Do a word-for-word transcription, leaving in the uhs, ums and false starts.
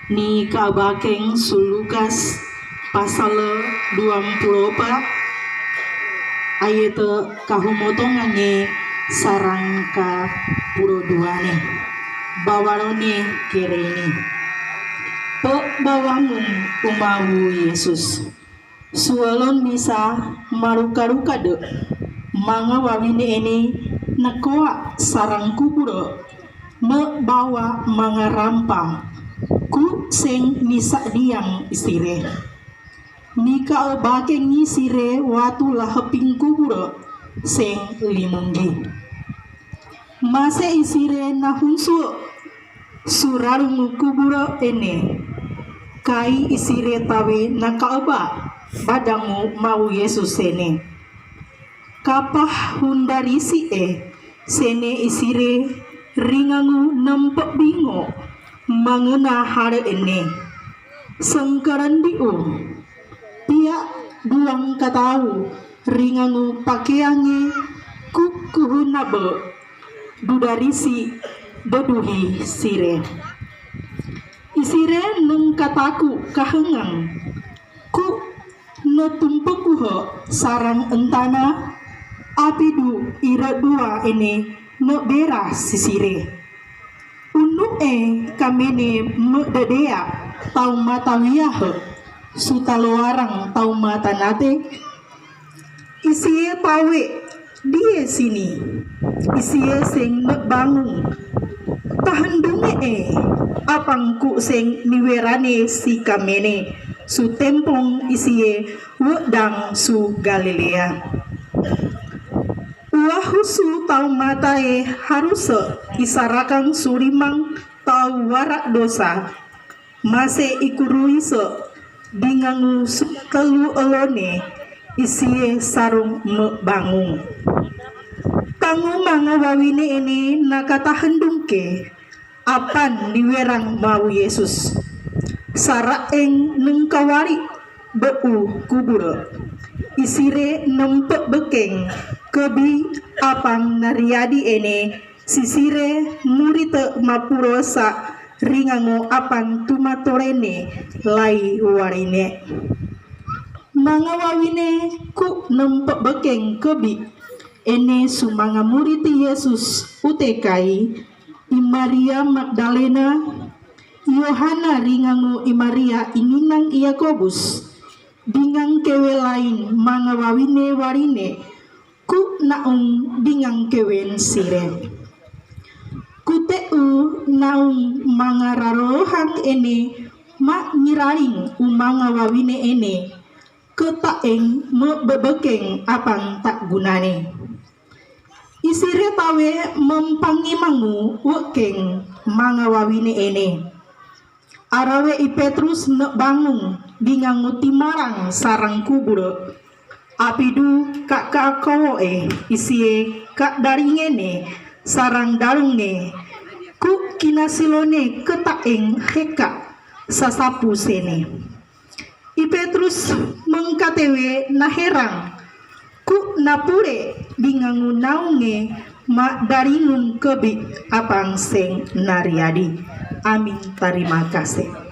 Ni kaabakeng su Lukas pasal duampuluopa ayat kahumotonganne sarang kapuloduane. Bawalone kerene. Pe bawangun umawu Yesus. Suwalon misa maluka-lukade, mangawawine ene nakowa sarang kubure, mebawa mangarampa ku seng nisadiang isire. Ni kaabakeng isire watu laheping kubure seng limunggi. Mase isire nahunsu surarungu kubure ene, kai isire tawe nakaaba badangu mawu Yesus ene. Kapah hundarisi e sene isire ringangu nempe bingo mangena hale ene. Sengkarendiu pia duang katau ringangu pakeange kukuhunabe dudarisi deduhi sire. Isire nengkataku kahengang ku netumpekuhe sarang entana apidu ire dua ene nebera sisire. Unu'e kamene mededea tau matawiahe sutaloarang tau matanate. Isie tawe die sini. Isie seng nebangung. Tahendunge e apangku seng niwerane si kamene sutempong isie wedang su Galilea. Uwahusu tau matae haruse isarakang surimang tau wara dosa. Mase ikuruise dingangu sutelu elone isie sarung mebangung. Tangu mangawawine ene nakatahendungke apan niwerang mawu Yesus. Saraeng nengkawari be'u kubure. Isire nempe bekeng kebi apang nariadi ene sisire murite mapurosa ringangu apan tumatorene lai warine. Mangawawine ku nempe bekeng kebi ene sumanga muriti Yesus utekai i Maria Magdalena, i Yohana ringangu i Maria ininang i Yakobus, dingang kewe lain mangawawine warine ku naung dingang kewen sire. Kute'u naung mangararorohang ene ma ngiraring u mangawawine ene ketaeng mebebekeng apang tagunane. Isire tawe mempangimangu wekeng mangawawine ene. Arawe i Petrus nebangung dingangu timarang sarang kubure. Apidu kakakowoe isie kadaringene sarang darungne ku kinasilone ketaeng heka sasapu sene. I Petrus mengkatewe naherang ku napure dingangu naunge ma daringun kebi apang seng nariadi. Amin. Tarima kase.